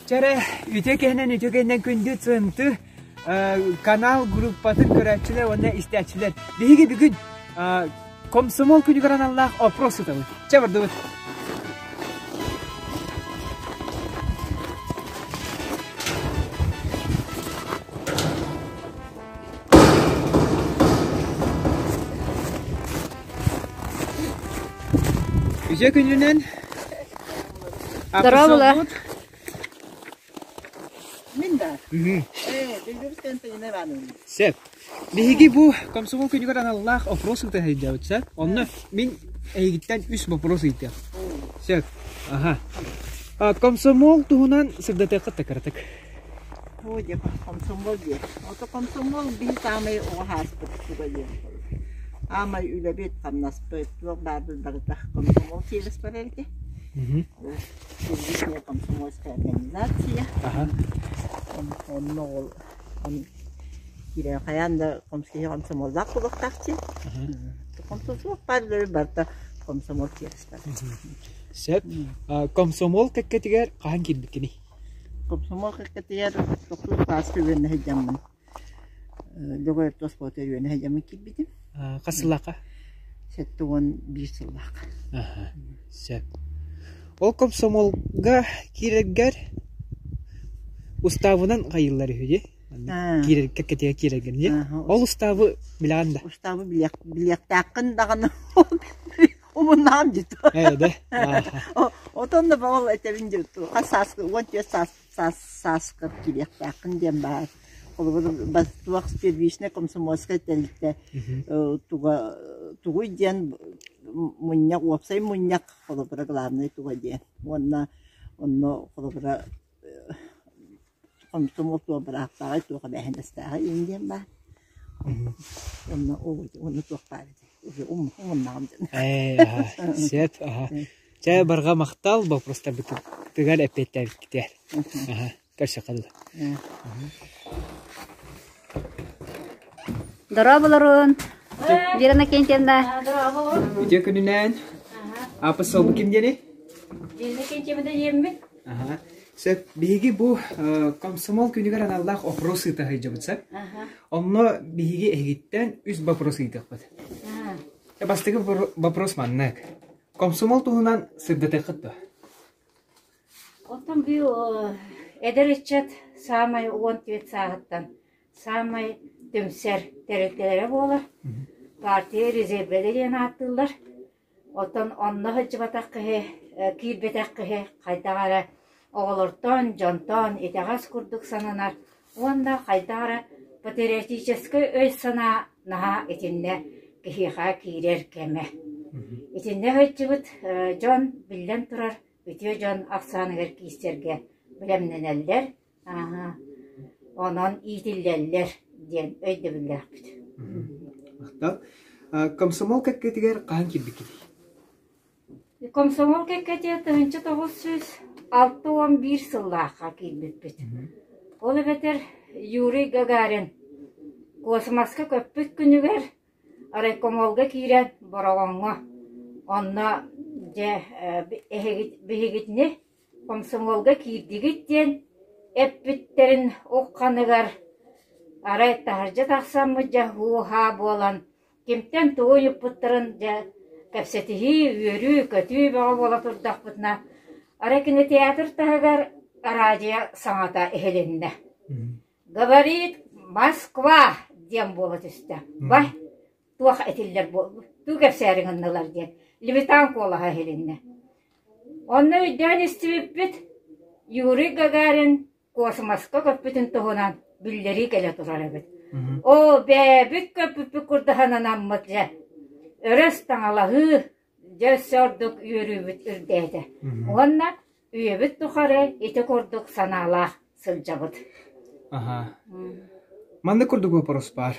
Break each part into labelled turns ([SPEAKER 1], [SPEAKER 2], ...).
[SPEAKER 1] Чэрэ, үтүө киһинэн үтүө киһинэн күндү цынты канал группатын көрөөччүлэр уонна истээччилэр. Биһиги бүгүн комсомол күнүгэр аналлаах опрос ыытабыт. Чэ бардыбыт. Үтүө күнүнэн
[SPEAKER 2] Здорово.
[SPEAKER 3] Мин да. Э, Белгородская Ивановна.
[SPEAKER 1] Сөп. Биһиги бу комсомол күнүгэр аналлаах опрос ыыта сылдьабыт, сөп? Онно мин эйигиттэн үс вопрос ыйытыам. Сөп. Аха. Комсомол туһунан сырдатыаххыт да кыратык.
[SPEAKER 3] Оо дьэ, комсомол диэн. Ото комсомол биир саамай оҕо ааспыт туга диэн. Аамай үлэбит, хамнаспыт, туох баарбыт барыта комсомол сервис барар этэ. Первичная комсомольская организация. Онно ол киирэн хайаан да киһи комсомоллаах буолуохтаах диэн. Комсомол баар барыта комсомол сервис барар.
[SPEAKER 1] Сөп. Комсомол кэккэтигэр хаһан киирбиккиний?
[SPEAKER 3] Комсомол кэккэтигэр тохсус сааска үөрэнэ сылдьаммын Дьоҕой орто оскуолатыгар үөрэнэ сылдьаммын киирбитим.
[SPEAKER 1] Хас сыллаахха?
[SPEAKER 3] 71 сыллаахха.
[SPEAKER 1] Аха, сөп. Ол комсомолга киирэргэр устаабынан хайыыллар үһү дии? Киирэр кэккэтигэр киирэргин дии? Ол устаабы билэҕин да?
[SPEAKER 3] Устаабы билиэхтээххин даҕаны Умуннаҕым дии.
[SPEAKER 1] Ээ да.
[SPEAKER 3] Отон да ол этэбин дии хас сааскы 14 саас саас сааскар киириэхтээххин диэн баар. Холобур туох первичнай комсомольскай тэрилтэ туга тугуй диэн мунньах уопсай мунньах холобура главный туга диэн уонна онно холобура Хомсомуол туох быраактааҕый, туох эбээһинэстээҕий иҥ диэн баар. Онно уонна туох баар этэй уже умуннаҕым диэн.
[SPEAKER 1] Ээ, сөп, аха. Чэ, барҕа махтал боппуруостарбытыгар эппиэттээбиккитигэр. Аха, көрсүөххэ дылы.
[SPEAKER 2] Дорооболорун! Вера Иннокентьевна.
[SPEAKER 1] Үтүө күнүнэн. Апыс солбу ким диэни?
[SPEAKER 4] Вера Иннокентьевна диэммит.
[SPEAKER 1] Аха. Сөп. Биһиги бу комсомол күнүгэр аналлаах опрос ыыта сылдьабыт, сөп? Онно биһиги эһигиттэн үс вопрос ыйытыахпыт. Бастакы вопрос маннык. Комсомол туһунан сырдатыаххыт дуо?
[SPEAKER 4] Оттон бу эдэр ыччат саамай 14 сааһыттан саамай түмсэр тэрилтэлэрэ буолар. Партия резервэлэ диэн ааттыыллар. Оттон онно сылдьыбатах киһи, киирбэтэх киһи хайдах эрэ оҕолортон, дьонтон итэҕэс курдук сананар уонна хайдах эрэ патриотическай өй-санаа наһаа итиннэ киһиэхэ киирэр кэмэ. Итиннэ сылдьыбыт дьон, биллэн турар, үтүө дьон ахсааныгар киирсэргэ бэлэмнэнэллэр, Онон иитиллэллэр диэн өйдөбүллээхпит.
[SPEAKER 1] Махтал. Комсомол кэккэтигэр хаһан киирбиккитий?
[SPEAKER 4] Комсомол кэккэтигэр 1961 сыллаахха киирбиппит. Ол эбэтэр Юрий Гагарин космоска көппүт күнүгэр райкомолга киирэн Бороҕоҥҥо онно дьэ биһигитини Комсомолга киирдигит диэн эппиттэрин ухханыгар арай таһырдьа тахсаммыт дьэ һуу-һаа буолан кимтэн тугу ыйыппыттарын дьэ кэпсэтиһии, үөрүү-көтүү бөҕө буола турдахпытына арай кинотеатр таһыгар араадьыйа саҥата иһилиннэ. Говорит Москва диэн буола түстэ. Бай туох этиллэр тугу кэпсээри гыннылар диэн Левитан куолаһа иһилиннэ. Онно өйдөөн истибиппит Юрий Гагарин космоска көппүтүн туһунан биллэрии кэлэ турар эбит. Оо, бэйэбит көппүппүт курдук сананаммыт дьэ, өрөс таҥалаһыы дьэ өссө ордук үөрүүбүт үрдээтэ. Уонна үйэбит тухары ити курдук санаалаах сылдьабыт.
[SPEAKER 1] Аха. Маннык курдук вопрос баар.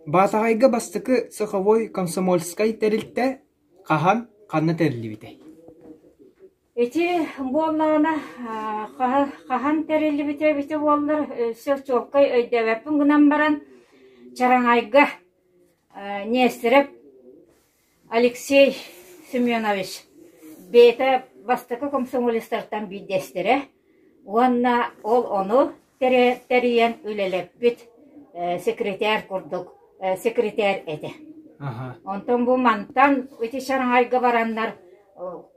[SPEAKER 1] Баатаҕайга бастакы цеховой комсомольскай тэрилтэ хаһан, ханна тэриллибитэй?
[SPEAKER 4] Ити буоллаҕына хаһан тэриллибитэ эбитэ буоллар, өссө чуолкай өйдөөбөппүн гынан баран, Чараҥайга Нестерев Алексей Семенович бэйэтэ бастакы комсомолецтартан биирдэстэрэ. Уонна ол ону тэрийэн үлэлэппит секретарь курдук секретарь этэ. Онтон бу мантан ити Шараҥайга бараннар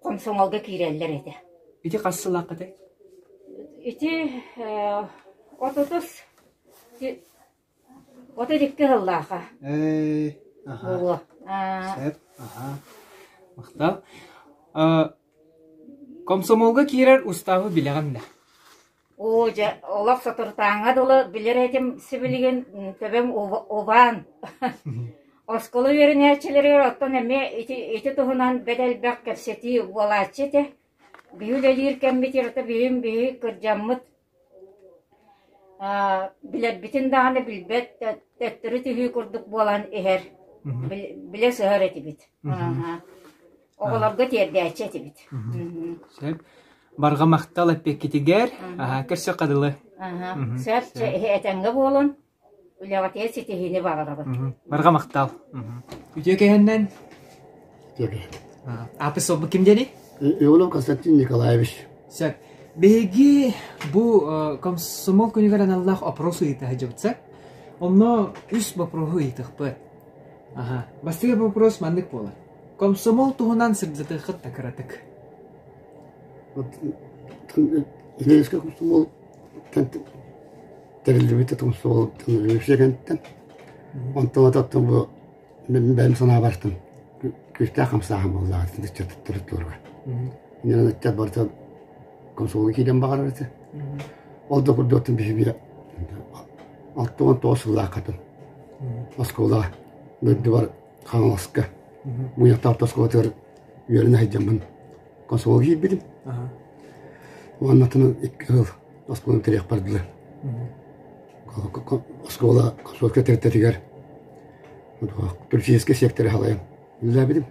[SPEAKER 4] комсомолга киирэллэр этэ.
[SPEAKER 1] Ити хас сыллааххытай?
[SPEAKER 4] Ити отутус 32 сыллааха.
[SPEAKER 1] Ээ,
[SPEAKER 4] Буолуо.
[SPEAKER 1] Сөп, аха. Махтал. Комсомолга киирэр устаабы билэҕин да?
[SPEAKER 4] Оо, дьэ, олох соторутааҥҥа дылы билэр этим сибилигин төбөм убаан. Оскуола үөрэнээччилэригэр оттон эмиэ ити, ити туһунан бэт элбэх кэпсэтии буолааччы этэ. Биһи үлэлиир кэммит ырыта биһим биһи кырдьаммыт Билэрбитин даҕаны билбэт төттөрү түһүү курдук буолан иһэр, билэ сыһар этибит. Оҕолорго тиэрдээччи этибит.
[SPEAKER 1] Сөп. Барҕа махтал эппиэккитигэр. Көрсөххө дылы.
[SPEAKER 4] Сөп, этэҥҥэ буолун. Үлэҕитигэр ситиһиини баҕарабын.
[SPEAKER 1] Барҕа махтал. Үтүө кэһэннэн.
[SPEAKER 5] Үтүө кэһэн.
[SPEAKER 1] Аапыс суолбут ким диэний?
[SPEAKER 5] Иванов Константин Николаевич.
[SPEAKER 1] Сөп. Биһиги бу комсомол күнүгэр аналлаах опрос ыйыта сылдьыбытса. Онно үс боппуруоһу ыйытыахпыт. Аха. Бастакы вопрос маннык буолар. Комсомол туһунан сырдатыаххыт да кыратык.
[SPEAKER 5] Ленинскэй комсомол тэриллибитэ комсомолтан революция Онтон ототтон бу мин бэйэм санаабартан күүстээх хамсааһын буоллаҕа ыччаттары туорга. Иннинэн ыччат барыта комсомолга киирэн баҕарар этэ. Ол да курдук биһиги 69 сыллааххатын оскуола дойдубар Хаҥаласка Мунньахтаах оскуолатыгар үөрэнэ сылдьаммын комсомолга киирбитим. Уонна икки сыл оскуоланы бүтэрэх бардылар. Оскуола комсомольскай тэрилтэтигэр туристическай секторы салайан үлэлээбитим.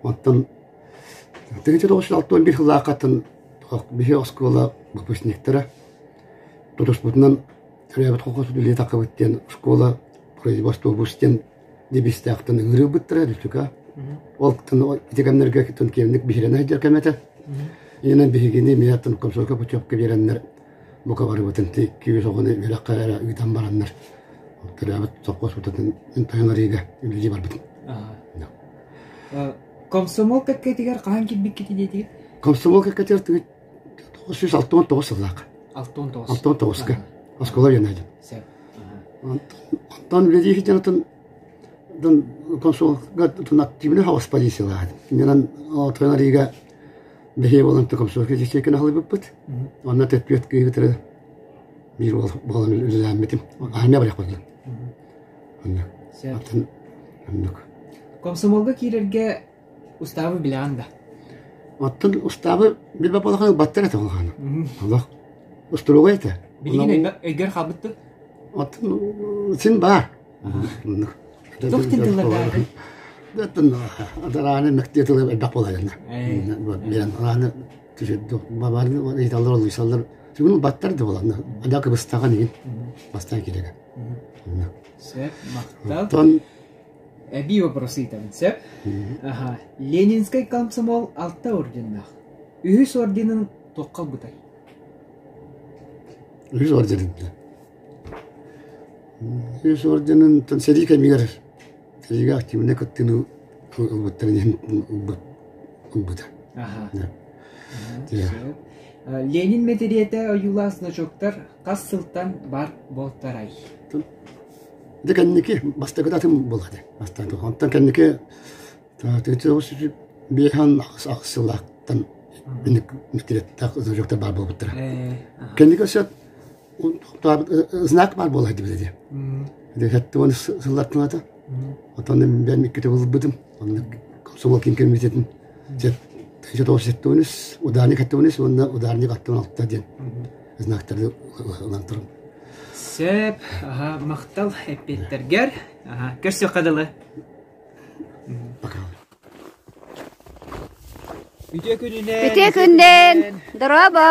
[SPEAKER 5] Оттон 1961 сыллааххаттан биһи оскуола выпускниктара тутуспутунан төрөөбүт колхоз үлэлии таххыбыт диэн школа производство диэн девизтээхтэн ыҥырыыбыттара Дүлтүкэ. Ол ити кэмнэргэ киэҥник биһирэнэ сылдьар кэм этэ. Инэн биһигини эмиэ комсомольскай путевка биэрэннэр бука барыбытын икки оҕону үөрэххэ эрэ ыытан бараннар төрөөбүт совхоз утатын тойон арыыга үлэлии барбытым.
[SPEAKER 1] Комсомол кэккэтигэр хаһан киирбиккитий диэтигит?
[SPEAKER 5] Комсомол кэккэтигэр 969 сыллаах.
[SPEAKER 1] 69.
[SPEAKER 5] 69-ка. Оскуола үөрэнээдим.
[SPEAKER 1] Сөп.
[SPEAKER 5] Онтон үлэлии сылдьан комсомолга активный хаос позициялаах. Иннинэн тойон арыыга бэһиэ буолан комсомольскай ячейканы халыйбыппыт. Онно төппүөт кыыһытыры биир буолан үлэлээммитим. Армия барыах буоллум. Оннук. Оннук.
[SPEAKER 1] Комсомолга киирэргэ Устаабы билэҕин да?
[SPEAKER 5] Оттон устаабы билбэт буоллаххына ылбаттар этэ улахана. Олох устуруга этэ.
[SPEAKER 1] Билигин өйгөр хаалбыттын?
[SPEAKER 5] Оттон син баар.
[SPEAKER 1] Туох диэн тыллардаах
[SPEAKER 5] Оттон арааны мэктиэ тылы элбэх буолар энэ. Билэн арааны бабааны ыйыталлар олуйсаллар. Сүгүн ылбаттар да буолан. Ада кыбыстаҕан игин бастаан киирэг.
[SPEAKER 1] Сөп, махтал. Эбии вопрос ыытабын, сөп? Аха. Ленинскэй комсомол алта орденнаах. Үһүс орденын туохха ылбытай?
[SPEAKER 5] Үһүс орденын Үһүс орденын сэрии кэмигэр сэриигэ активнай кыттыыны ылбыттарын иһин ылбыта.
[SPEAKER 1] Аха. Ленин мэтириэтэ ойуулаах значоктар хас сылтан бар буолтарай?
[SPEAKER 5] Дьэ кэнники бастакы атын буолла бастаан онтон кэнники биэһэн аҕыс сыллаахтан мэтириэттээх значоктар баар буолбуттара. Кэнники өссө знак баар буола сылдьыбыта дии. Сэттэ сыллартан ата. Оттон бэйэм иккитэ ылбытым. Онно комсомол киин комитетин 1973 ударник 73 уонна ударник 66 диэн знактары ылан турум.
[SPEAKER 1] Сөп, аха, махтал эппиэттэргэр. Аха, көрсүөххэ дылы.
[SPEAKER 5] Пока.
[SPEAKER 1] Үтүө күнүнэн!
[SPEAKER 2] Үтүө күннэн! Дорообо!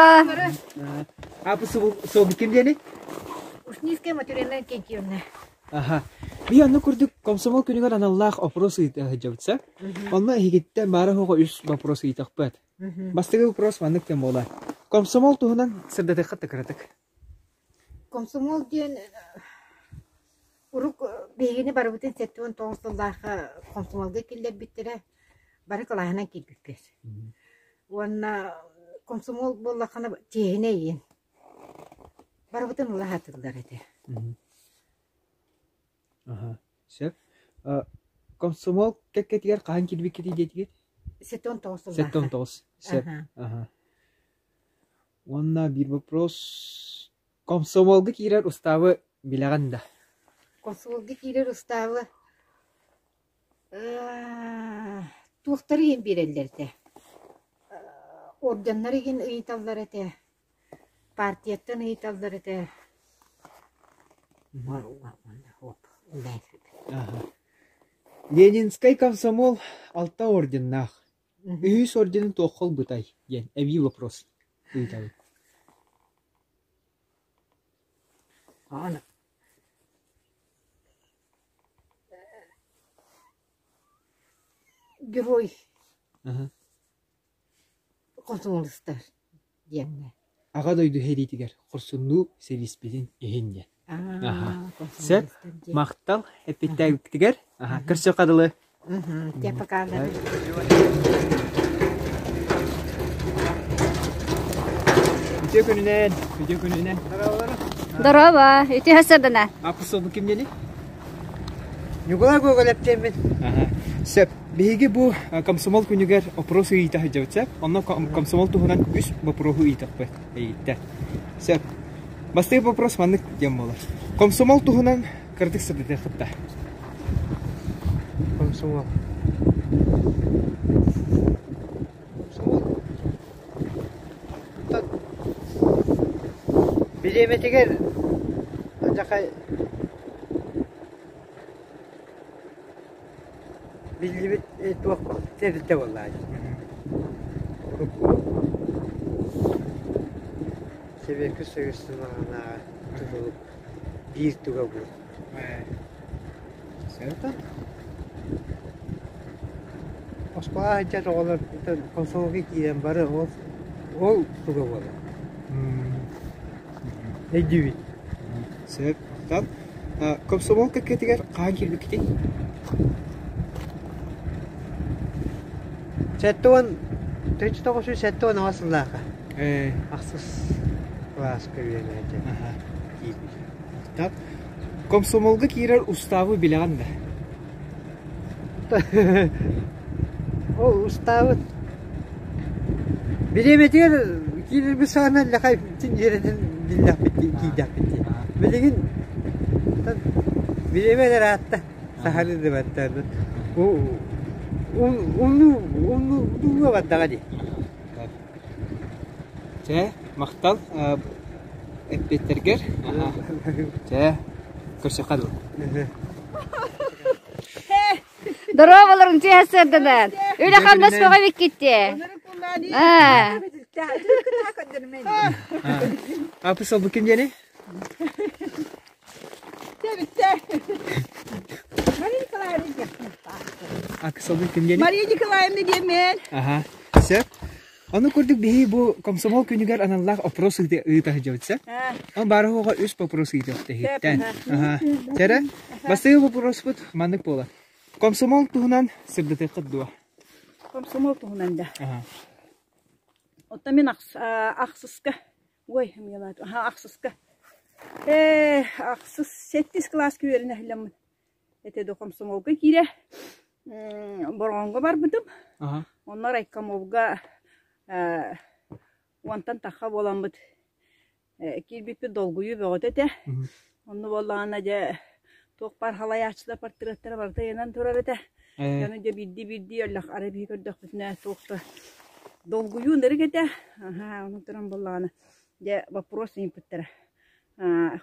[SPEAKER 1] Апы суолбут ким диэни?
[SPEAKER 4] Ушницкая Матрена Кентьевна.
[SPEAKER 1] Аха. Би онно курдук комсомол күнүгэр аналлаах опрос ыйыта сылдьабытса. Онно эһигиттэн баара хоҕо үс вопрос ыйытахпыт. Бастакы вопрос маннык тем буолар. Комсомол туһунан сырдатыахха да кыратык.
[SPEAKER 6] Комсомол диэн урук биһигини барыбытын 79 сыллаахха комсомолга киллэрбиттэрэ, бары кылааһынан киирбиппит. Уонна комсомол буоллаххына чиэһинэй иин. Барыбытын ыла сатыыллар этэ.
[SPEAKER 1] Аха, сөп. Комсомол кэккэтигэр хаһан киирбиккитий диэтигит?
[SPEAKER 6] 79 сыллаахха.
[SPEAKER 1] 79. Сөп. Аха. Уонна биир вопрос. Комсомолга киирэр устаабы билэҕин да?
[SPEAKER 6] Комсомолга киирэр устаабы туохтары иһин биэрэллэр этэ? Орденнары иһин ыйыталлар этэ. Партияттан ыйыталлар этэ.
[SPEAKER 1] Ленинскэй комсомол алта орденнаах. Үһүс орденын туохха ылбытай диэн эбии вопрос ыытабын.
[SPEAKER 6] Герой комсомолистар диэҥҥэ.
[SPEAKER 1] Аҕа дойду сэриитигэр хорсуннуу сэрииспитин иһин диэн.
[SPEAKER 6] Аа,
[SPEAKER 1] Сөп,
[SPEAKER 6] комсомолистар диэн.
[SPEAKER 1] махтал эппиттээбиккитигэр. Көрсүөххэ дылы.
[SPEAKER 6] Те пока.
[SPEAKER 1] Үтүө күнүнэн, үтүө күнүнэн.
[SPEAKER 2] Дорообо, үтүө сырдына.
[SPEAKER 1] Апостол ким диэни?
[SPEAKER 7] Ньукулай Гоголев диэммин.
[SPEAKER 1] Сөп. Биһиги бу комсомол күнүгэр опрос ыйыта сылдьабыт сөп. Онно комсомол туһунан үс боппуруоһу ыйытыахпыт эйиттэ. Сөп. Бастакы вопрос маннык диэн буолар. Комсомол туһунан кыратык сырдатыаххыт да.
[SPEAKER 7] Комсомол. Комсомол. Бириэмэтигэр алдьархай биллибит туох тэрилтэ буоллаҕа дии. Урукку Сэбиэскэй Союз саҕанааҕы тутулук биир туга буолар. Оскуолаҕа сылдьар оҕолор комсомолга киирэн бары ол ол туга буолар. Өйдүүбүт.
[SPEAKER 1] Сөп. Оттон комсомол кэккэтигэр хаһан киирбиккитий?
[SPEAKER 7] 70 1978 сыллаахха
[SPEAKER 1] Ээ,
[SPEAKER 7] ахсыс кылааска үөрэнээччи киирбит.
[SPEAKER 1] Оттон комсомолга киирэр устаабы билэҕин да?
[SPEAKER 7] Ол устаабыт бириэмэтигэр киирэрбит саҕана лэхай син үөрэтэн биллэхпит киирдэхпит дии. Билигин бириэмэ ыраатта сахалыы да баттаабыт. Умнуу умнууга бардаҕа дии.
[SPEAKER 1] Чэ, махтал эппиэттэргэр. Чэ, көрсөххө дылы.
[SPEAKER 2] Дорооболоруҥ түһэ сырдынан. Үлэ хамнас көҕө биккитте.
[SPEAKER 1] Апы сол бу ким диэни? Акы сол бу ким диэни?
[SPEAKER 8] Мария Николаевна диэмэн.
[SPEAKER 1] Аха. Сөп. Ону курдук биһи бу комсомол күнүгэр аналлаах опрос ыыта сылдьабыт сөп. Ол баара оҕо үс вопрос ыытыахтаһыттан. Аха. Чэрэ, бастакы вопроспут маннык буолар. Комсомол туһунан сырдатыаххыт дуо?
[SPEAKER 8] Комсомол туһунан да.
[SPEAKER 1] Аха.
[SPEAKER 8] Оттон мин ахсыска, ой, аха, ахсыска. Э, ахсыс, сэттис кылааска үөрэнэ сылдьаммын. Этэ да комсомолга киирэ Бороҕоҥҥо барбытым. Онно райкомолга уонтан тахха буоламмыт киирбиппит долгуйуу бөҕөтө этэ. Онно буоллаҕына дьэ туох баар халайааччылар портреаттара барыта ыйанан турар этэ. Дьону дьэ биирдии-биирдии өллөх арай биһи көрдөхпүтүнэ туох да долгуйуу ынырык этэ. Аһаа, ону туран буоллаҕына дьэ вопрос ыйыппыттара.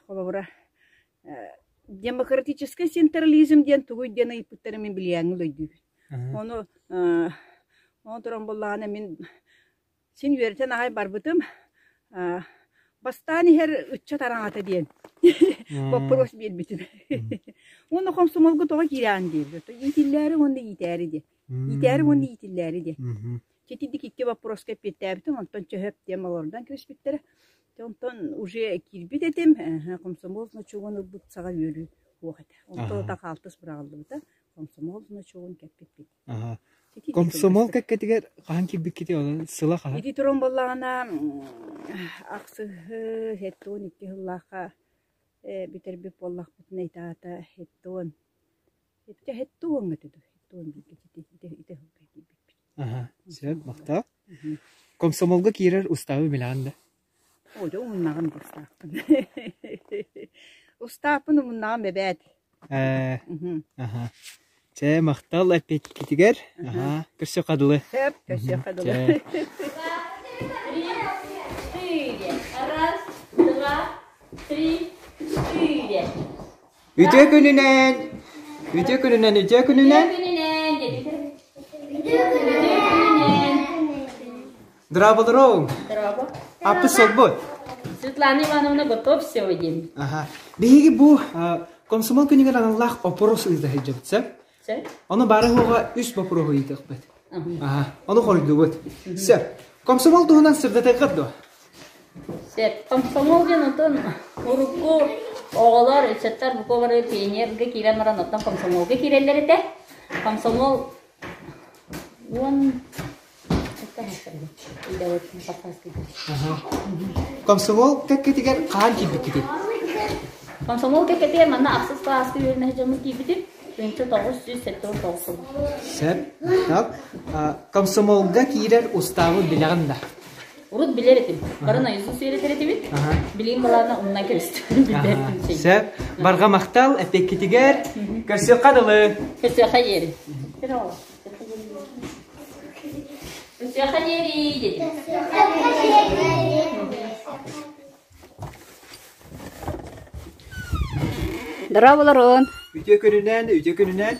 [SPEAKER 8] Холобура Демократическай централизм диэн тугуй диэн ыйыппыттарын мин билиэҥҥэ өйдүүбүн. Ону ону туран буоллаҕына мин син үөрэтэн аҕай барбытым. Бастаан иһэр ыччат араҥата диэн боппуруос биэрбитим. Уонна хомсомолго тоҕо киирэҕин диэбит. Иитиллээри уонна иитээри диэн. Иитээри уонна иитиллээри диэн. Итинник икки боппуруоска эппиэттээбитим, онтон чөһөп диэн олордон кэбиспиттэрэ. Онтон уже киирбит этим, комсомол значогун ылбыт саҕа үөрүү суох этэ. Онтон ыта хаалтыс быраҕыллыбыта, комсомол значогун кэппиппит.
[SPEAKER 1] Комсомол кэккэтигэр хаһан киирбиккитий ол сыла хаһан?
[SPEAKER 8] Ити туран буоллаҕына ахсыһы 72 сыллаахха бүтэрбит буоллахпытына ити аата 70 Ити 70 этэ дуу, 71 ити ити ити сылга киирбиппит.
[SPEAKER 1] Аха, сөп, махтал. Комсомолга киирэр устаабы билэҕин да?
[SPEAKER 8] О, дьэ умуннаҕым да устааппын. Устааппын умуннаҕым эбээт.
[SPEAKER 1] Ээ, аха. Чэ, махтал эппиэткитигэр. Аха, көрсүөххэ дылы.
[SPEAKER 8] Сөп, көрсүөххэ дылы.
[SPEAKER 4] Три, четыре. Раз, два, три, четыре.
[SPEAKER 1] Үтүө күнүнэн! Үтүө күнүнэн, үтүө күнүнэн!
[SPEAKER 4] Үтүө күнүнэн!
[SPEAKER 1] Здравоздоров!
[SPEAKER 4] Здраво.
[SPEAKER 1] Аппыс солбут.
[SPEAKER 4] Светлана Ивановна готов сегодня.
[SPEAKER 1] Аха. Биһиги бу комсомол күнүгэр аналлаах опрос ыыта сылдьабыт, сөп?
[SPEAKER 4] Сөп.
[SPEAKER 1] Ону бары хуоҕа үс боппуруоһу ыйытыахпыт. Аха. Ону хоруйдуубут. Сөп. Комсомол туһунан сырдатыаххыт дуо?
[SPEAKER 4] Сөп. Комсомол диэн отон урукку оҕолор, ыччаттар бука бары пионерга киирэн баран оттон комсомолга киирэллэр этэ. Комсомол уон
[SPEAKER 1] Комсомол кэккэтигэр хаан киирбиккитий?
[SPEAKER 4] Комсомол кэккэтигэр манна ахсыс кылааска үөрэнэ дьоммут киирбитим. 1979 сыл.
[SPEAKER 1] Сөп. Так. Комсомолга киирэр устаабы билэҕин да?
[SPEAKER 4] Урут билэр этим. Бары наизусть үөрэтэр этибит. Билигин балаана умнан кэбистим. Билбэппин
[SPEAKER 1] Сөп. Барҕа махтал эппиэккитигэр. Көрсүөххэ дылы.
[SPEAKER 4] Көрсүөххэ диэри. Көрсүөххэ диэри дедим.
[SPEAKER 2] Дорооболорун.
[SPEAKER 1] Үтүө күнүнэн, үтүө күнүнэн.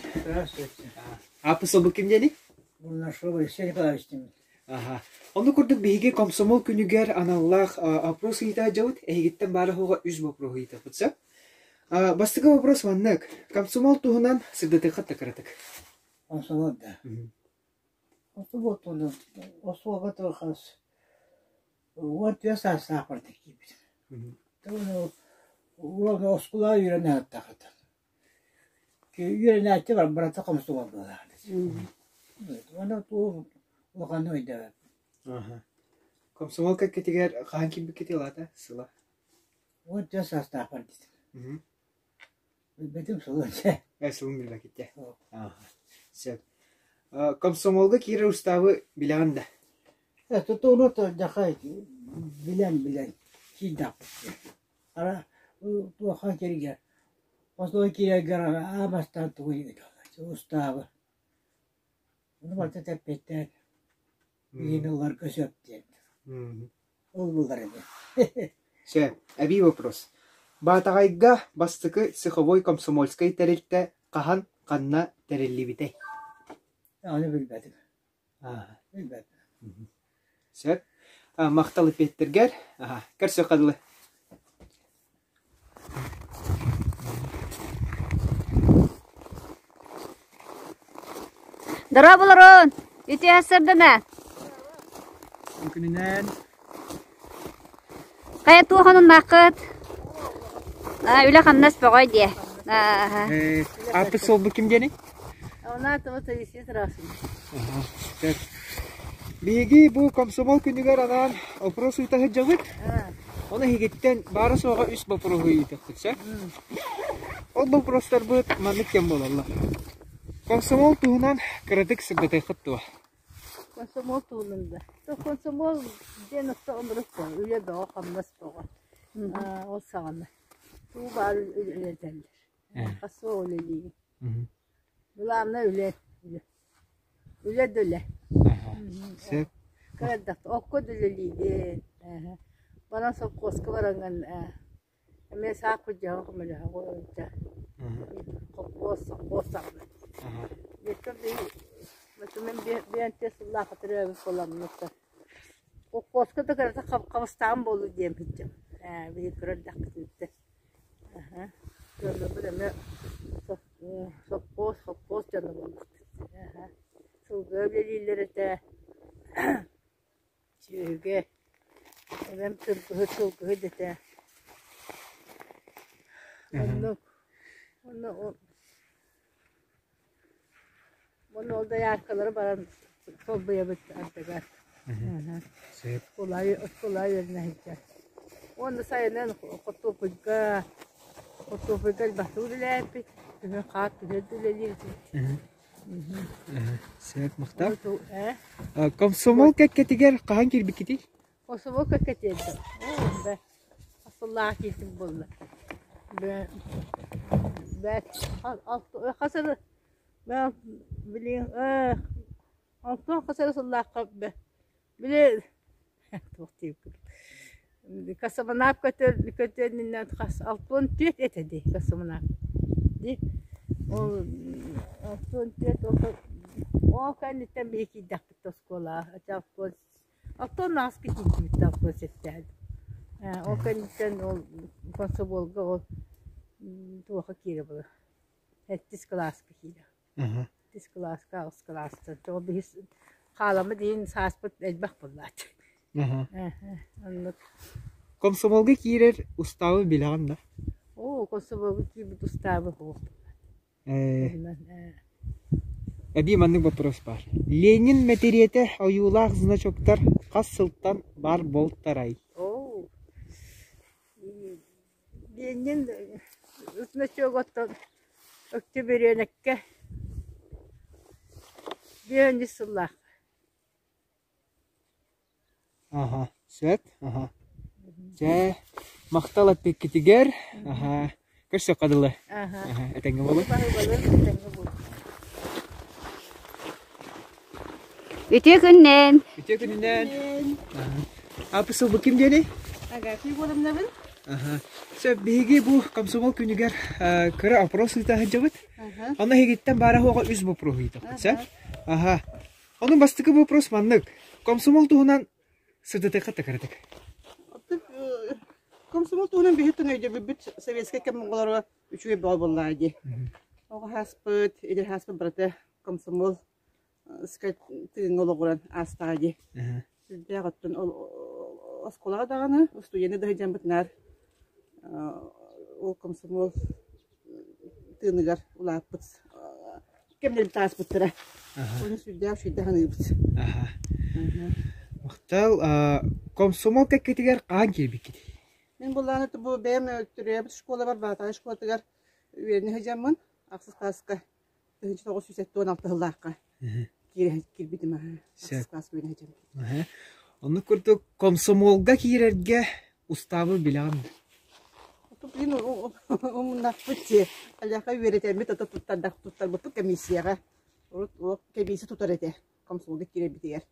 [SPEAKER 1] Ааппыс собук ким диэний?
[SPEAKER 7] Бурнашов Алексей Николаевич диэммит.
[SPEAKER 1] Аха. Ону курдук биһиги комсомол күнүгэр аналлаах опрос ыйыта дьабыт. Эһигиттэн баара суоҕа үс боппуруоһу ыйытыахпыт сөп. Бастакы вопрос маннык. Комсомол туһунан сырдатыаххыт да кыратык.
[SPEAKER 7] Комсомол да. Комсомол туһунан оскуолга хас 14 саастаах барда киирбитим. Оскуола үөрэнэ сыттахытын. Үөрэнээччи бар барыта комсомол буолаҕын. Уонна туох улаханнык өйдөөбөппүн.
[SPEAKER 1] Комсомол кэккэтигэр хаһан киирбиккитий улаата сыла?
[SPEAKER 7] 14 саастаахпар диэтим. Билбэтим сылын чэ.
[SPEAKER 1] Э, сылын билбэккит Сөп. Комсомолга киирэр устаабы билэҕин да?
[SPEAKER 7] Э, тутууну дьаха билэн-билэн киирдэхпит. Ара туохха киригэр, хотуой киирэргэр аа бастаан тугу устаабы. Ону барыта тэппиттээн иһин ыларга сөп диэн. Ол булар ини.
[SPEAKER 1] Сөп. Эбии вопрос. Баатаҕайга бастакы цеховой комсомольскай тэрилтэ хаһан ханна тэриллибитэй?
[SPEAKER 7] Ону билбэтим. Билбэтим.
[SPEAKER 1] Сөп. Махтал эппиэттэргэр. Көрсүөххэ дылы.
[SPEAKER 2] Дорооболорун! Үтүө сырдына!
[SPEAKER 1] Күнүнэн.
[SPEAKER 2] Хайа туох онуннааххыт? Үлэ-хамнас бөҕөй диэ.
[SPEAKER 1] Ааппыт суолбут ким диэний?
[SPEAKER 3] Онатова Таисия Тарасовна.
[SPEAKER 1] Биһиги бу комсомол күнүгэр анаан опрос ыыта сылдьабыт. Ону эһигиттэн баара-суоҕа үс боппуруоһу ыйытыахпыт сөп. Ол боппуруостарбыт маннык кэм буолаллар. Комсомол туһунан кыратык сырдатыаххыт дуо?
[SPEAKER 3] Комсомол туһунан да. Комсомол диэн оннук үлэ бөҕө, хамнас бөҕө. Ол саҕана. Тугу баар үлэлэтэллэр. Хасыа үлэлиигин. Главное үлэ, үлэ. Үлэ да үлэ.
[SPEAKER 1] Сөп.
[SPEAKER 3] Кырадах окко да үлэлиигин. Баран совхозка бараҥҥын эмиэ саах кудьаһа көмөлөһөҕүн. Холкуос, совхоз саҕана. Бииртэн биир биэнтэ сыллаахха төрөөбүт буоламмыт. Холкуоска да кырата хабыстаан буолуо диэн сылдьабын. Ээ биһиги кыра эрдэхпититтэн. Дьоннорбут эмиэ сопхуос, холкуос дьоно буоллахпыт. Сылгы үлэлииллэр этэ.
[SPEAKER 9] Сүөһүгэ эбэм сылгыһыт сылгыһыт этэ. Оннук. Онно Уонна ол дояркалары баран солбуйабыт ардыгар.
[SPEAKER 1] Сөп.
[SPEAKER 9] Оскуола үөрэнэ сылдьар. Уонна сайынын хортуоппуйга хортуоппуйга элбэхтик үлэлээппит. Күһүн хаар түһэр да үлэлиир этибит.
[SPEAKER 1] Сөп, махтал. Комсомол кэккэтигэр хаһан киирбиккитий?
[SPEAKER 9] Комсомол кэккэтигэр сыллаах киирбит буолла. Хас Билигин онтон хас эрэ сыллаахха били туох диэбиккин космонавт көтөр көтүөнүнэн хас 64 этэ дии космонавт дии ол 64 ол кэнниттэн биһи киирдэхпит оскуолаҕа оттон ааска киирдибит алта сэттээн ол кэнниттэн ол комсомолга ол туохха киирэ буолар Сэттис кылааска киирэ. Сэттис кылааска, аҕыс кылаастан. Тоҕо биһи хааламмыт иһин сааспыт элбэх буоллааччы. Оннук.
[SPEAKER 1] Комсомолга киирэр устаабы билэҕин да?
[SPEAKER 9] Оо, комсомолга киирбит устаабы суох.
[SPEAKER 1] Эбии маннык вопрос баар. Ленин мэтириэтэ ойуулаах значоктар хас сылтан баар буолтарай?
[SPEAKER 9] Оо, Ленин значогуттан Өктөбүрүөнэккэ бүөнү сыллаах.
[SPEAKER 1] Аха, сөп. Аха. Дьэ, махтал эппиккитигэр. Аха. Көрсөххө дылы.
[SPEAKER 9] Аха.
[SPEAKER 1] Аха, этэҥҥэ буолуҥ.
[SPEAKER 9] Баһыыбалын, этэҥҥэ буолуҥ.
[SPEAKER 2] Үтүө күннэн!
[SPEAKER 1] Үтүө күнүнэн! Апы сылбы ким диэний?
[SPEAKER 10] Агафья Егоровнабын.
[SPEAKER 1] Аха. Сөп, биһиги бу комсомол күнүгэр кыра опрос ыыта сылдьабыт. Онно эһигиттэн баара суоҕа үс вопрос ыйытабыт, сөп? Аха. Онон бастакы вопрос маннык. Комсомол туһунан сырдатыахха кыратык.
[SPEAKER 10] Комсомол туһунан биһиттэн өйдөбүлбүт советскай кэм оҕолоро үчүгэй бөҕө буоллаҕа дии. Оҕо сааспыт, эдэр сааспыт барыта комсомол тыыҥҥа олоҕуран аастаҕа дии. Сүрдээх оттон оскуолаҕа даҕаны устудьуоннуу да сылдьаммыт наар ол комсомол тыыныгар улааппыт кэмнэрбит ааспыттара. Ону сүрдээх үчүгэйдик саныыбыт.
[SPEAKER 1] Махтал. Комсомол кэккэтигэр хаһан киирбиккитий?
[SPEAKER 10] Мин буллааны бу бэйэм төрөөбүт школабар Баатаҕай школатыгар үөрэнэ сылдьаммын ахсыс класска 1976 сыллаахха киирбитим
[SPEAKER 1] Сөп. Оннук курдук комсомолга киирэргэ устаабы билэҕин
[SPEAKER 10] Блин, умуннахпыт дии. Аллаха үөрэтэммит ото туттардах туттарбыппыт комиссияҕа. Урут ол комиссия тутар этэ комсомолга киирэрбитигэр.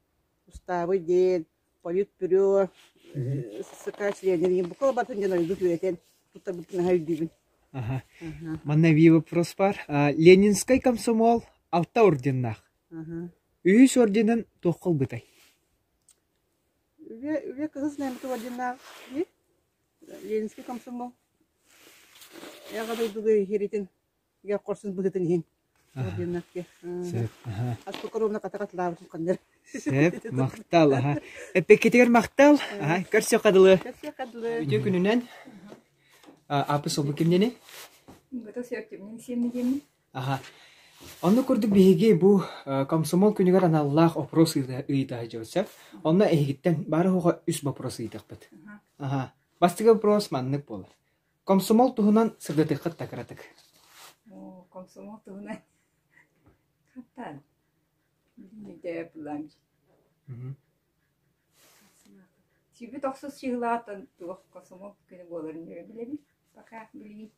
[SPEAKER 10] Устаабы диэн Политбюро, ССК членнэрин бука барытын дьон ойдук үөрэтэн туттарбытын наһаа өйдүүбүн.
[SPEAKER 1] Аха. Манна эбии вопрос баар. Ленинскэй комсомол алта орденнаах. Үһүс орденын туохха ылбытай?
[SPEAKER 10] Үлэ, үлэ кыһыл знамята орденнаах Ленинскэй комсомол. Эҕэ дойдуга иһиритин Ге хорсун быһытын иһин. Орденнарге.
[SPEAKER 1] Сөп. Аха.
[SPEAKER 10] Аспокоровна катакатлаабытын ханнар.
[SPEAKER 1] Сөп. Махтал. Аха. Эппеккитигэр махтал. Аха. Көрсүөххэ дылы.
[SPEAKER 10] Көрсүөххэ дылы.
[SPEAKER 1] Үтүө күнүнэн. Апы солбу кимнени?
[SPEAKER 11] Гото сөптүмнин сиэммидиэммин.
[SPEAKER 1] Аха. Онно курдук биһиги бу комсомол күнүгэр аналлаах опрос ыйыта сылдьабыт сөп. Онно эһигиттэн бары оҕо үс вопрос ыйытыахпыт. Аха. Бастакы вопрос маннык буолар. Комсомол туһунан сырдатыаххыт да кыратык.
[SPEAKER 11] Оо, комсомол туһунан хаттаан билиҥҥитэ былаан Сүүрбүт охсус чыһылааттан туох комсомол күнэ буоларын эрэ билэбин пока билигин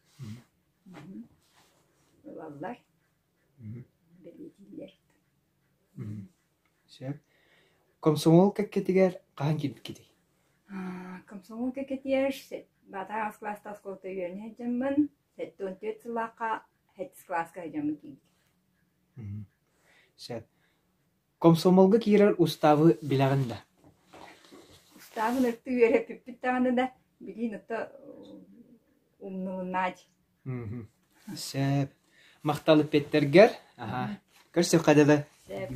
[SPEAKER 11] ылаллар бэлиэтииллэр
[SPEAKER 1] Сөп. Комсомол кэккэтигэр хаһан киирбиккитий?
[SPEAKER 11] Комсомол кэккэтигэр баатаҕа аҕыс кылаастаах оскуолата үөрэнэ сылдьаммын, 74 сыллаахха сэттис кылааска сылдьаммын киирбитим.
[SPEAKER 1] Сөп. Комсомолга киирэр устаабы билэҕин да?
[SPEAKER 11] Устаабын өртү үөрэппиппит даҕаны да, билиин ото умнулуннаать.
[SPEAKER 1] Сөп. Махтал эппиэттэргэр. Аха. Көрсүөххэ дылы.
[SPEAKER 11] Сөп.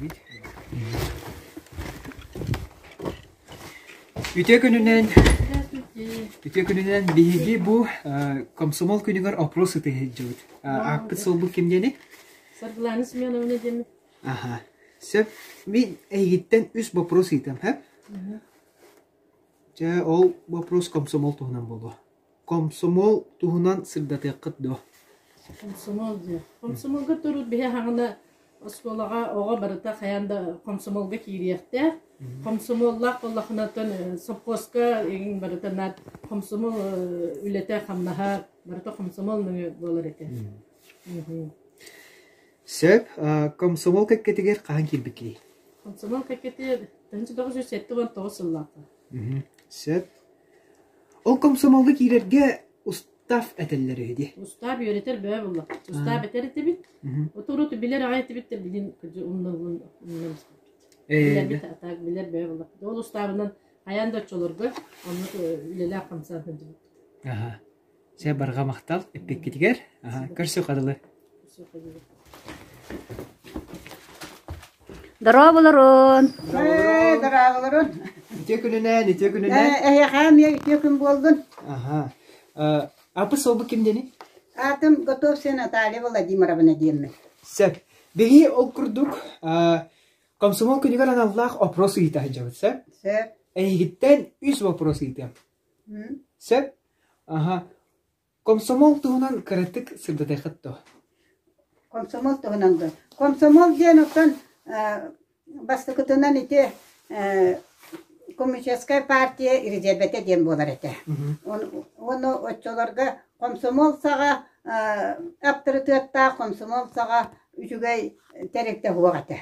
[SPEAKER 1] Үтүө күнүнэн, үтүө күнүнэн биһиги бу комсомол күнүгэр опрос ытыһыдьыбыт. Ааппыт суолбут ким диэни?
[SPEAKER 12] Саргылана Семеновна диэммит.
[SPEAKER 1] Аха. Сөп. Мин эйигиттэн үс вопрос ыытам, һэ? Дьэ, ол вопрос комсомол туһунан буолуо. Комсомол туһунан сырдатыаххыт дуо?
[SPEAKER 12] Комсомол диэ. Комсомолга турут биһи хаҥына оскуолаҕа оҕо барыта хайаан да комсомолга киириэхтээх. Комсомоллаах буоллаххына сопхуоска игин барыта наар комсомол үлэтэ хамнаһа барыта комсомол нөҥүө буолар этэ.
[SPEAKER 1] Сөп. Комсомол кэккэтигэр хаһан киирбиккиний?
[SPEAKER 12] Комсомол кэккэтигэр 1979 сыллаахха.
[SPEAKER 1] Сөп. Ол комсомолга киирэргэ устав этэллэр үһү дии.
[SPEAKER 12] Устав үөрэтэр бөҕө буолла. Устав этэр этибит. Отурут билэр аҕай этибит да билин умналлын Билэрбит а так билэр бөҕө буолла. Ол устаабынан хайаан да оччолорго оннук үлэлээх хамсаан сылдьыбыт.
[SPEAKER 1] Аха. Сэ барҕа махтал эппиккитигэр. Аха, көрсүөххэ дылы.
[SPEAKER 2] Дорооболорун!
[SPEAKER 13] Ээ, дорооболорун!
[SPEAKER 1] Үтүө күнүнэн, үтүө күнүнэн.
[SPEAKER 13] Эһиэхэ эмиэ үтүө күн буоллун.
[SPEAKER 1] Аха. Апы суолбут ким диэний?
[SPEAKER 13] Аатым Готовцева Наталья Владимировна диэммин.
[SPEAKER 1] Сөп. Биһи ол курдук комсомол күнүгэр аналлаах опрос ыйыта сылдьабыт, сөп?
[SPEAKER 13] Сөп.
[SPEAKER 1] Эйигиттэн үс вопрос ыйытыам. Сөп? Аха. Комсомол туһунан кыратык сырдатыаххыт дуо?
[SPEAKER 13] Комсомол туһунан дуо? Комсомол диэн оттон бастакытынан ити коммунистическай партия резервэтэ диэн буолар этэ. Уонна оччолорго комсомол саҕа аптарытыаттаах комсомол саҕа үчүгэй тэрилтэ суох этэ.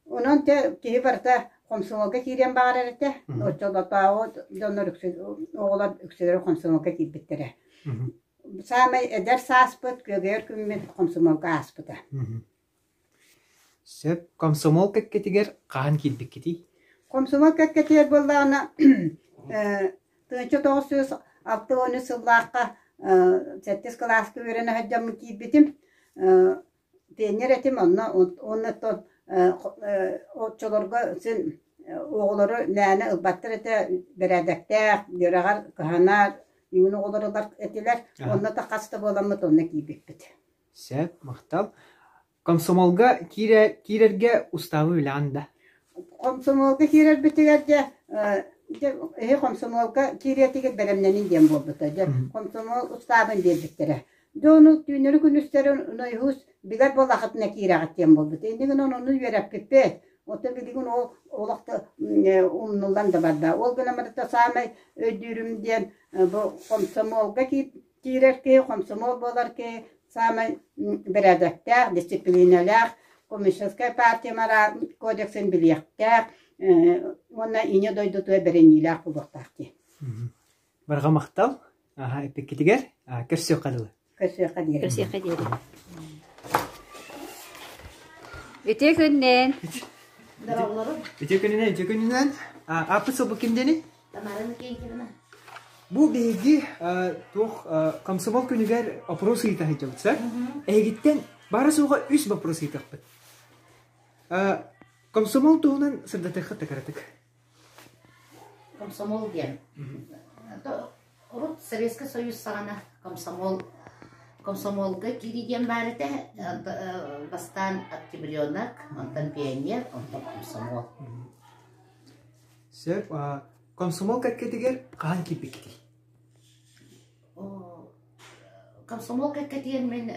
[SPEAKER 13] Онон те киһи барыта хомсомуолга киириэн баҕарар этэ. Оччолотооҕу дьоннор үксү оҕолор үксүлэрэ хомсомуолга киирбиттэрэ. Саамай эдэр сааспыт, күөгэйэр күммүт хомсомуолга ааспыта.
[SPEAKER 1] Сөп. Комсомол кэккэтигэр хаһан киирбиккитий?
[SPEAKER 13] Комсомол кэккэтигэр буоллаҕына 1963 сыллаахха сэттис кылааска үөрэнэ сылдьаммын киирбитим. Пионер этим онно уонна оттон оччолорго син оҕолору мээнэ ылбаттар этэ бэрээдэктээх, үөрэҕэр кыһанар үүн оҕолор ылар этилэр. Онно да хас да буоламмыт онно киирбиппит.
[SPEAKER 1] Сөп, махтал. Комсомолга киирэ киирэргэ устаабы билэҕин да?
[SPEAKER 13] Комсомолга киирэрбитигэр дьэ дьэ эһи комсомолга киириэтигит бэлэмнэнин диэн буолбута. Дьэ комсомол устаабын биэрбиттэрэ. Дьэ ону түүннэри-күнүстэри нойуһус билэр буоллаххытына киирэҕит диэн буолбут. Инньэ гынан ону үөрэппиппит. Оттон билигин ол олох да умнуллан да барда. Ол гынан барыта саамай өйдүүрүм диэн бу комсомолга киирэр киһи, комсомол буолар киһи саамай бэрээдэктээх, дисциплинэлээх, коммунистическай партия кодексын билиэхтээх уонна ийэ дойдутугар бэриниилээх буолуохтаах диэн.
[SPEAKER 1] Барҕа махтал. Аха, эппиккитигэр көрсүөххэ дылы.
[SPEAKER 13] Көрсүөххэ диэри.
[SPEAKER 2] Көрсүөххэ диэри. Үтүө күннэн.
[SPEAKER 1] Үтүө күнүнэн, үтүө күнүнэн. Ааппыт сылбыт ким диэний?
[SPEAKER 14] Тамара Иннокентьевна.
[SPEAKER 1] Бу биһиги туох комсомол күнүгэр опрос ыйыта сылдьабыт, сэр. Эһигиттэн баара суоҕа үс вопрос ыйытыахпыт. Комсомол туһунан сырдатыаххыт да кыратык.
[SPEAKER 14] Комсомол диэн. Урут Советский Союз саҕана комсомол комсомолга киирии диэн баар этэ. Бастаан октябренок, онтон пионер, онтон комсомол.
[SPEAKER 1] Сөп. Комсомол кэккэтигэр хаһан киирбиккитий?
[SPEAKER 14] Комсомол кэккэтигэр мин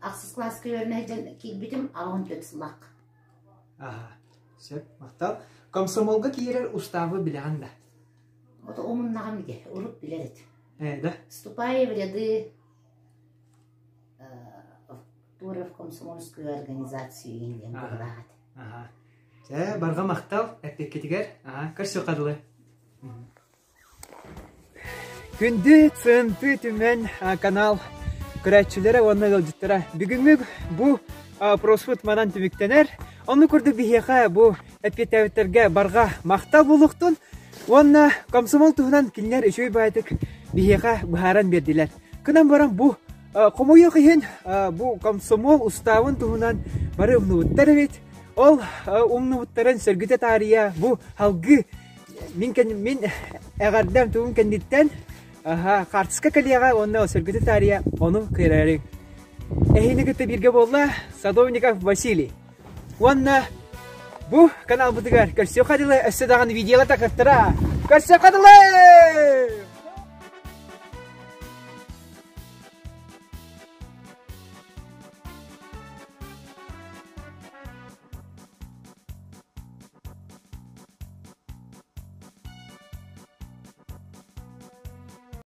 [SPEAKER 14] ахсыс кылааска үөрэнэ сылдьан киирбитим 84 сыллаах.
[SPEAKER 1] Аха, сөп, махтал. Комсомолга киирэр устаабы билэҕин да?
[SPEAKER 14] Вот умуннаҕым ити, урут билэр этим.
[SPEAKER 1] Э, да?
[SPEAKER 14] Вступая в ряды э, в комсомольскую организацию диэн быһылаах этэ.
[SPEAKER 1] Аха. Чэ, барҕа махтал эппиккитигэр. Аха, көрсүөххэ дылы. Күндү ЦНТ Түмэн канал көрөөччүлэрэ уонна ыалдьыттара бүгүҥҥү бу опроспут манан түмүктэнэр. Онну курдук биһиэхэ бу эппиэттээбиттэргэ барҕа махтал буолуохтун уонна комсомол туһунан кинилэр үчүгэй баайдык биһиэхэ быһааран биэрдилэр. Кынан баран бу хомойуох иһин бу комсомол устаабын туһунан бары умнубуттар эбит. Ол умнубуттарын сөргүтэ таарыйа бу салгыы. Мин мин эҕэрдэм тугун кэнниттэн аха хаартыска кэлиэҕэ уонна сөргүтэ таарыйа ону кыайарыҥ. Эһини кытта бииргэ буолла Садовников Василий. Уонна бу каналбытыгар көрсүөххэ дылы өссө даҕаны видеола такаттара. Көрсүөххэ дылы!